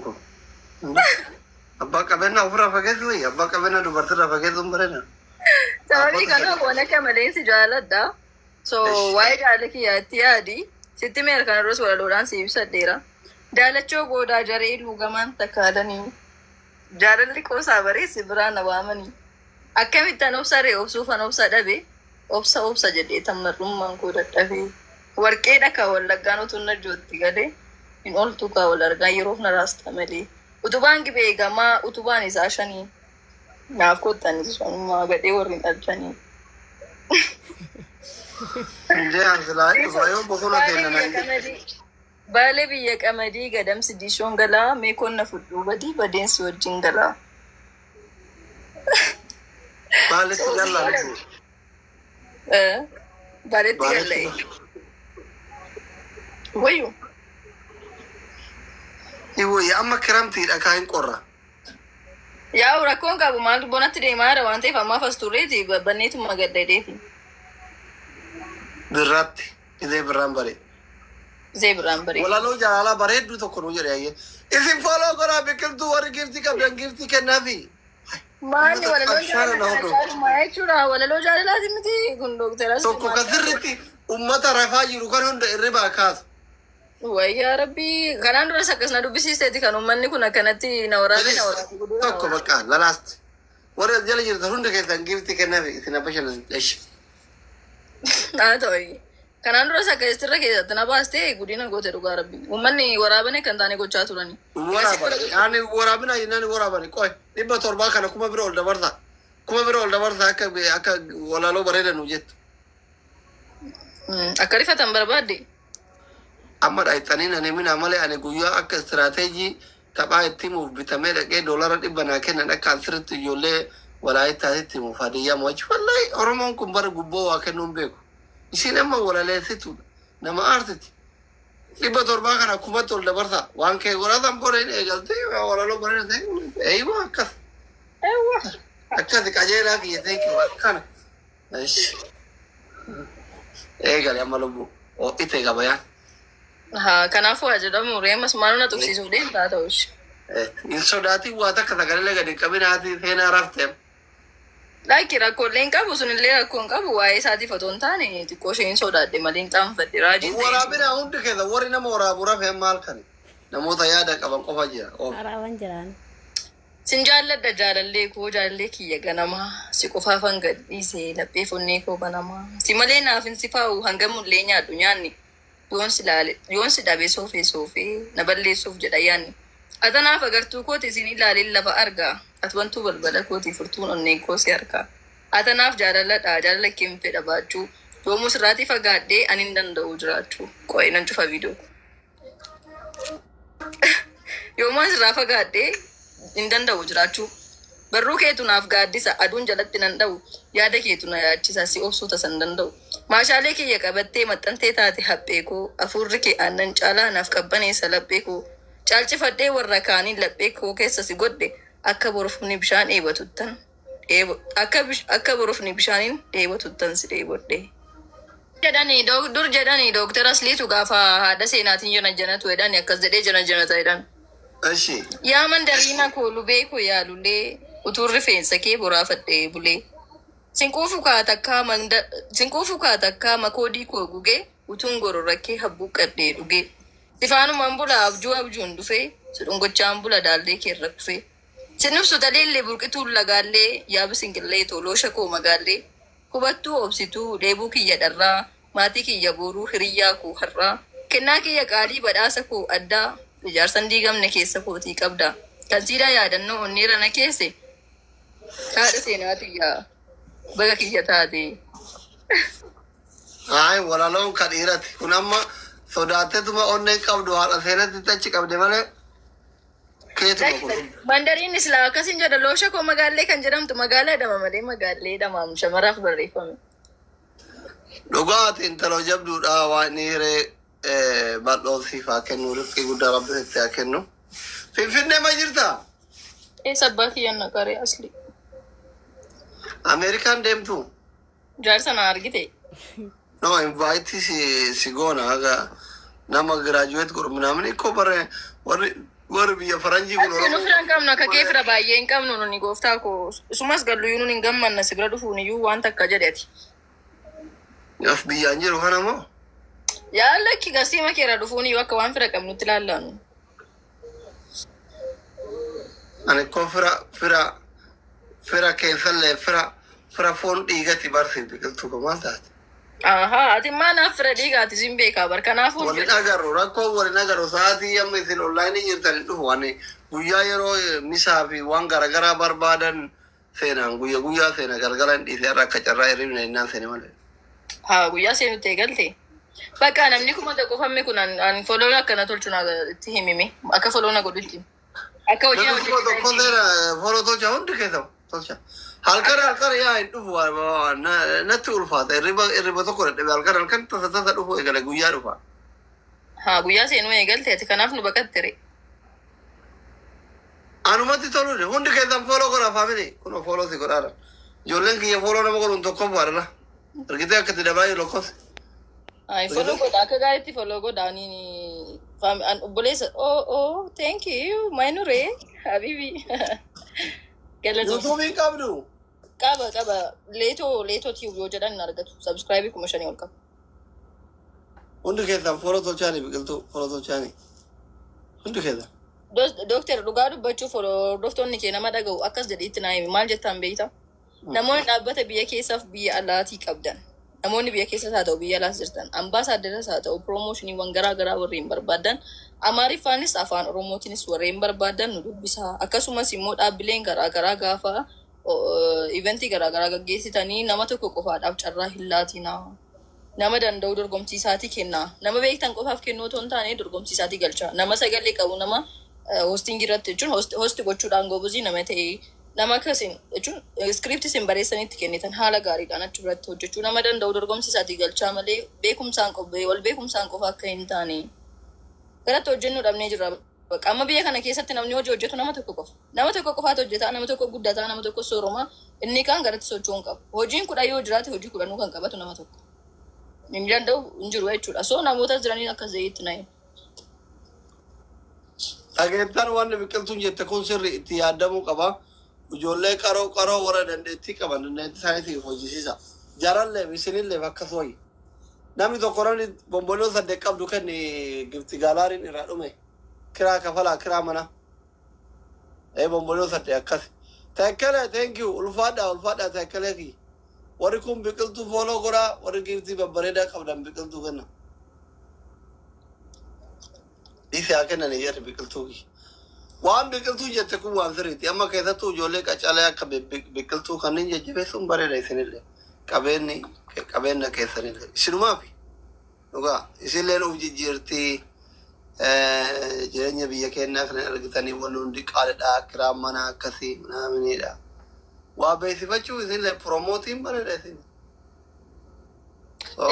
Lubbuu koo. Abbaa qabeenyaa ofirraa fageessu wayya. Abbaa qabeenyaa dubartiirraa fageessuun bareeda. Sababii kanaaf waan akka malee si jaaladha. So waa'ee jaalala kiyyaatti yaadi. Sitti meera kana duras walaloodhaan si ibsadheera. Daalachoo goodaa jaree luugamaan takkaadanii. Jaalalli qoosaa bareessi biraa na waamanii. Akkamittan obsa ree obsuufan obsa dhabe. Obsa obsa jedhee tammarrummaan koo dadhabee. Warqeedha kaa Wallaggaan utuun najjootti galee. Hin ooltu kaa wal argaa yeroof na raasta malee. Utubaan Gibee gamaa utubaan isaa shanii. Naaf kottanis shanumaa gadhee warri hin dhalchanii. Indee an silaa hin dhufa yoo bosona Baalee seenna biyya nan jette. qamadii. Baalee biyya qamadii gadamsi dishoon galaa mee konna fudhuu badii badeensi wajjin galaa. Baaletti gallaa lubbuu. Baaletti Baaletti galla'e. galla. Wayyo. Iwwoyya amma kiramtiidha kaa hin qorra. Yaa'u rakkoon qabu maal bonatti deemaa jira waan ta'eef ammaaf as turreeti banneetuma gaddadeeti. Birraatti. Izee birraan bare. Zee birraan baree. Walaloo jaalalaa bareedduu tokko nuu jedhe ayyee. Isin follow godhaa biqiltuu warri giiftii qabdan giiftii kennaafi. Maanni Uummata walaloo qabshaana na jaalalaa hordofu. caalumaa jechuudha. Walaloo jaalalaati miti kun dookteras. Tokko ka sirriitti uummata rafaa jiru kan hunda irribaa kaasu. Wayyaa rabbii kanaan duras akkas na dubbisiisteeti kan uummanni kun akkanatti na waraabee na Please waraabee godhuu na tokko waraabee. bakka lalaasti. Warri as jala jirtan hundi keessan giiftii kennaafi isin abba shanan. Eshi. Haa ta'u. Kanaan duras akka istirra keessatti na baastee guddina goote dhugaa rabbii. Uummanni waraabanii kan taane gochaa turani. Waraaban. Yaani waraabina jennaan waraabani. Qoy 700 kana 1000 bira ol dabarsa. 1000 bira ol dabarsa akka walaloo bareeda nu jettu. Akka rifatan barbaadde. Amma dhayxanii nan himina malee ani guyyaa akka istiraateejii taphaa itti himuuf bitamee dhaqee doolara 100 naa kennan akka an sirriitti ijoollee Walaayittaatitti himuuf Hadiyyaa mo'achi. Wallahi Oromoon kun bara gubboo waa kennuu hin beeku. Isiin amma walaleessituudha. Nama aarsiti. 700 kana kumatti ol dabarsa. Waan kee godhatan booda hin eegaltee walaloo bareeda ta'e. Eeyyuu akkas. Eewwa. Akkasi qajeelaa kiyya thank you akkana. Ish. Eegale amma lubbuu. Ho'ite gabayaan. Haa kanaafuu haa jedhamu reemas maaloo na tuqsiisuuf deemtaa ta'us. Hin sodaatin waa takka sagalee gadi hin qabin haati seenaa rafte. Lakki rakkoolee hin qabu sunillee rakkoo hin qabu waa'ee isaatiif otoo hin taane xiqqoo isheen sodaadhe malee hin qaanfadhe raajiin ta'e. Waraabina hundi keessa warri nama waraabu rafe amma halkan namoota yaada qaban qofa jira. Oof. Waraaban jiraan. Sin jaalladha jaalallee koo jaalallee kiyya ganamaa si qofaafan gad dhiise laphee fonnee koo banamaa si malee naaf hin sifaa'u hangamullee nyaadhu nyaanni yoon si laale yoon si dhabe soofee soofee na balleessuuf jedha yaanni atanaaf agartuu kooti isin ilaalin lafa argaa ati wantuu balbala kooti furtuun onneen koo si harkaa atanaaf jaalaladha jaalala kee hin fedha baachuu yoomuu sirraatii fagaadhee ani hin danda'u jiraachuu qo'ee nan cufa viidiyoo yoomuu ani sirraa fagaadhee hin danda'u jiraachuu. Barruu keetu naaf gaaddisa aduun jalatti nan dha'u yaada keetu na yaachisa si obsuu tasan danda'u. Maashaalee kiyya qabattee maxxantee taate haphee koo hafuurri kee aannan caalaa naaf qabbaneessa laphee koo. Caalchifadhee warra kaaniin laphee koo keessa si godhe akka borofni bishaan dheebotuttan akka akka borofni bishaaniin dheebotuttan si dheebodhe. Jedhani dur jedhani dooktar Asliitu gaafa haadha seenaatiin jana janatu jedhani akkas jedhee jana janata jedhan. Eshi. Yaa mandariina koo lubee koo yaalulee utuun rifeensa kee boraafadhee bulee. Sinquufu kaa takkaa manda sinquufu kaa takkaa makoodii koo gugee utuun gorora kee habbuuqqadhee dhugee. Sifaanumaan bula abjuu abjuun dhufee si dhungochaan bula daallee kee irra kufee. Sinubsu taleellee burqituun lagaallee yaa bisinqillee toloosha koo magaallee. Hubattuu obsituu dheebuu kiyya dharraa maatii kiyya booruu hiriyyaa koo har'aa kennaa kiyya qaalii badhaasa koo addaa ijaarsan diigamne keessa kootii qabda kan siidaa yaadannoo onneera na keesse haadha seenaa tiyya baga kiyya taate. Ay walaloon ka dhiirati. Kun amma sodaattetuma onneen qabdu haadha seenatti achi qabde malee keetuma kun. Mandariin islaa akkasin jedha loosha koo magaallee kan jedhamtu magaalaa jedhama malee magaallee jedhama shamaraaf barreeffame. Dhugaati intala jabduudha waan hiree bal'oo siif haa kennu rizqii guddaa rabbi sitti haa kennu. Finfinnee ma jirta? Eessa abbaa kiyyan na qaree asli. Ameerikaan deemtu? Jaarsa na argite. No invite si goona haga nama graduate godhu ምናምን እኮ bare warri Warri biyya faranjii kun Akka nu Oromoo. fira hin qabnu, akka kee fira baay'ee hin qabnu nuni, gooftaa koo. Isumas galluyyuu nun hin gammanna, si bira dhufuun iyyuu waan takka jedheeti. Af biyyaan jiru kana moo? Yaa lakki, gasiima keera dhufuun iyyuu akka waan fira qabnutti ilaallanu. Ani koo fira keessallee fira foon dhiigatti barsi, Biqiltuu koo, maal taate? Ahaa, ati maa naaf fira dhiigaati, sin beekaa bar, kanaafuu. Waliin agarru, rakkoo waliin agarru. Sa'aatii amma isin online jirtan hin dhufu. Ani guyyaa yeroo misaa fi waan garaagaraa barbaadan seenaan, guyya guyyaa seena, galgala hin dhiise. Har'a akka carraa hirribna innaan seene malee. Haa, guyyaa seenutti eegalte. Bakka namni 1000 famme kun an follow akkana tolchu na itti himime. Akka follow na godhu itti himi. Akka hojii Namni 1000 seena, follow tolcha, hundi keessa tolcha. Halkan halkan yaa hin dhufu, natti ulfaata. Hirriba tokko dadhabe, halkan halkan tasa tasa dhufu eegale, guyyaa dhufa. Haa, guyyaa seenuu eegalte, ati kanaaf nu baqatte re. Anumatti tolu, hundi keessan follow godha, family. Kun follow si godhaadha. Ijoolleen kiyya follow nama godhuun tokko bu'aadha. Argitee akka itti dabaa jiru lakkoofsi. Ay, follow godha, akka gaariitti follow godha. Ani an obboleessa, oh oh, thank you maynure habibi, galatoom. YouTubeiin qabdu. Qaba, qaba. Leetoo, Leetoo Tube yoo jedhan hin argatu. Subscribe 5,000 ol qaba. Hundi keessan follow tolchaanii, Biqiltuu, follow tolchaanii. Hundi keessan. Dooktar, dhugaa dubbachuuf hordoftoonni kee nama dhaga'u akkas jedhiitti naa himi. Maal jettaan beektaa? Namoonni dhaabbata biyya keessaaf biyya alaatii qabdan. Namoonni biyya keessas haa ta'u biyya alaas jirtan. Ambaasaaddaras haa ta'u, promotioniiwwan garaa garaa warreen barbaadan, Amaariffaanis afaan Oromootiinis warreen barbaadan nu dubbisaa. Akkasumas immoo dhaabbileen garaa garaa gaafa eventii garaa garaa gaggeessitanii nama tokko qofaadhaaf carraa hin laatinaa. Nama danda'u dorgomsiisaatii kennaa. Nama beektan qofaaf kennuu otoo hin taane dorgomsiisaatii galchaa. Nama sagalee qabu, nama hostingii irratti jechuun host gochuudhaan gobuzii nama ta'e, nama akkasiin jechuun script isin barreessanitti kennitan haala gaariidhaan achi biratti hojjechuu nama danda'u dorgomsiisaatii galchaa malee beekumsaan wal beekumsaan qofa akka hin taane garatti hojjennuu dhabnee jirra. Bakka amma biyya kana keessatti namni hojii hojjetu nama tokko qofa. Nama tokko qofaatu hojjeta, nama tokko guddataa, nama tokko sooroma, inni kaan garatti socho'uu hin qabu. Hojiin 10 yoo jiraate hojii kudhanuu kan qabatu nama tokko. Inni danda'u hin jiru jechuudha. So namoota jiraniin akkas jedheetti na hima. Dhageettaan, wanni Biqiltuun jette kun sirri, itti yaadamuu qaba. Ijoollee qaroo qaroo warra dandeettii qaban dandeettii isaaniitiif hojjisiisa. Jarallee isinillee akkas wayyi. Namni tokko, namni bomboloo saddeet qabdu kenni, gift galleryn irraa dhume. Kiraa kafalaa, kiraa mana. Ee, bomboloo saddeet akkas. Taakkalee, thank you, ulfaadhaa, ulfaadhaa, taakkalee kiyya. Warri kun Biqiltuu follow godhaa, warri giftii babbareedaa qabdan Biqiltuu kenna. Dhiisee haa kennanii jedhe Biqiltuu kiyya. Waan Biqiltuu jette kun waan sirriiti. Amma keessattuu ijoollee qacalee akka Biqiltuu kanneen jajjabeessuun bareeda isinillee. Qabeenyi qabeenya keessanillee. Isinumaafi. Dhugaa isinillee nuuf jijjiirtii. Jireenya biyya keenyaa kana argitanii wanni hundi qaalidha. Kiraan mana akkasii minaaminidha. Waa beeksifachuu isinillee promoteiin bareeda isin.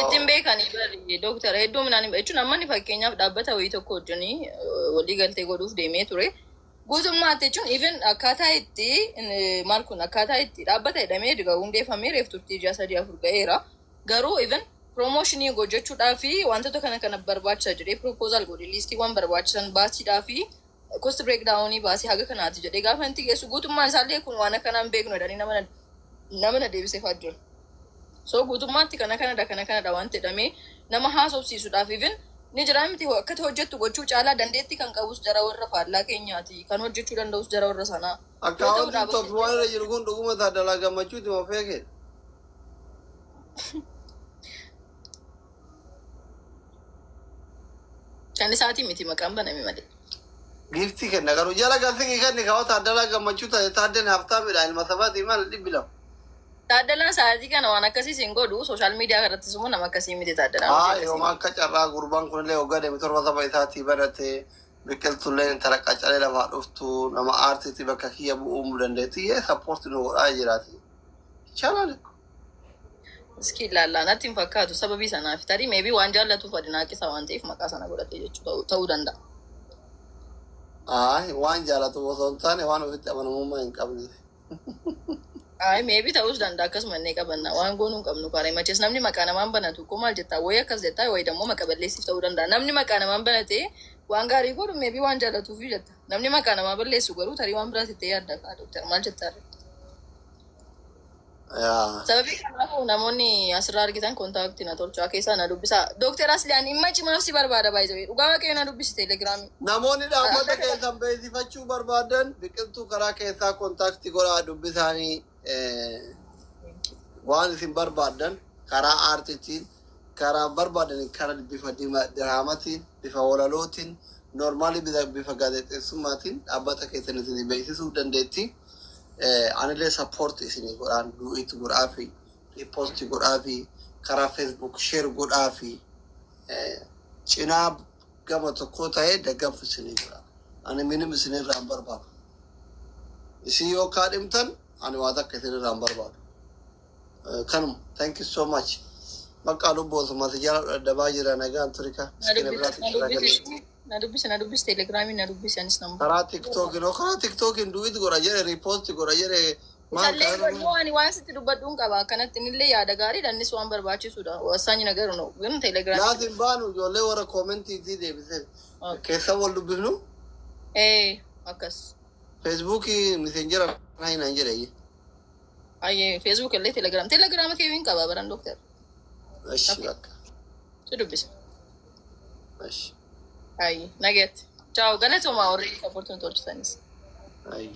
Ittiin beekanii bari, dooktar, hedduu minaan jechuun amma inni fakkeenyaaf dhaabbata wayii tokko wajjin walii galtee godhuuf deemee ture. Guutummaatti jechuun even akkaataa itti maal kun akkaataa itti dhaabbata jedhamee diga hundeeffamee reef turtii ji'a 3 4 ga'eera. Garuu even promotionii hojjechuudhaa fi wantoota kana kana barbaachisa jedhee proposal godhe, listiiwwan barbaachisan baasiidhaa fi cost breakdownii baasii haga kanaati jedhee gaafa inni geessu, guutummaan isaallee kun waan akkanaan beeknu jedhanii nama na deebisee jiru. So guutummaatti kana kanadha, kana kanadha waan jedhamee nama haasofsiisuudhaaf even ni jira miti. Akkati hojjettu gochuu caalaa dandeettii kan qabus jara warra faallaa keenyaati, kan hojjechuu danda'us jara warra sanaa. Accountiin top waan irra jiru kun dhuguma Taaddalaa Gammachuuti moo fake? Kan isaatii miti, maqaan baname malee. Giftii kenna garuu jala galtii kenni kaawwa. Taaddalaa Gammachuu ta'e, Taaddeen haftaamidha, ilma sabaatii, maal 200. Taaddalaan sa'aatii kana waan akkasii siin godhu, social media irrattis immoo nama akkasii miti Taaddalaan. Haa, yooma akka carraa gurbaan kunillee waggaa deeme torba saba isaatii barate, Biqiltuullee intala qacalee lafaa dhuftu, nama aartiitti bakka kiyya bu'uu dandeetti, yee support nu godhaa jiraati. Chaalaal. Iski ilaallaa, natti hin fakkaatu sababii sanaaf. Tarii maybe waan jaallatuuf adinaaqisa waan ta'eef maqaa sana godhatee jechuu ta'uu danda'a. Ay, waan jaalatu osoo hin taane waan ofitti amanamummaa hin qabneef. Ay, maybe ta'uus danda'a, akkasuma inni qabanna waan goonuu hin qabnu karaa machees. Namni maqaa namaan banatu koo maal jettaa, wayii akkas jettaa, wayii dammoo maqa balleessiif ta'uu danda'a. Namni maqaa namaan banate Waan gaarii godhu maybe waan jaallatuuf jetta. Namni maqaa namaa balleessu garuu tarii waan biraatti itti yaadda kaa, dooktar, maal jettaa? Yaa. Sababii kanaafuu namoonni asirraa argitan contact na tolchaa, keessaa na dubbisaa. Dooktar Asliaan, dhimma cimaaf si barbaada baay'ee. Dhugaa Waaqayyo, na dubbisi Telegramii. Namoonni dhaabbata keessan beeksifachuu barbaadan Biqiltuu karaa keessaa contact godhaa dubbisaanii, waan isin barbaadan karaa aartiitiin, karaa barbaadan, karaa bifa diraamatiin, bifa walalootiin, normally bifa gaazexeessummaatiin dhaabbata keessan isin beeksisuu dandeetti. Anillee support isinii godhaan, duet godhaa fi repost godhaa fi karaa Facebook share godhaa fi cinaa gama tokko ta'ee daggafu isinii godha. Ani minim isinirraa hin barbaadu. Isin yoo kaadhimtan ani waa takka isinirraa hin barbaadu. Kanuma, thank you so much. Bakka lubboosuma si jala daddabaa jira, nagaan turika. Na dubbisi, na dubbisi, na dubbisi, Telegramii na dubbisi, anis nama. Karaa TikTokiin hoo, karaa TikTokiin duet godha jedhe, repost godha jedhe, maal? Isallee godhuu, ani waan sitti dubbadhuun qaba. Akkanatti innillee yaada gaariidha. Innis waan barbaachisuudha. Wasaanyi nagaru no. Garuu Telegramii. Laatiin baanu ijoollee warra commentiitii deebisee keessa wal dubbifnu. Ee, akkas. Facebookii Messenger hinaan jedhe. Ayyee, Facebook illee Telegram. Telegrama keewwiin qaba baran, dooktar. Ashi, bakka. Si dubbisa. Ashi. Ayyee, nageetti. Ciao, galatoomaa warri supportiin tolchitanis. Ayi.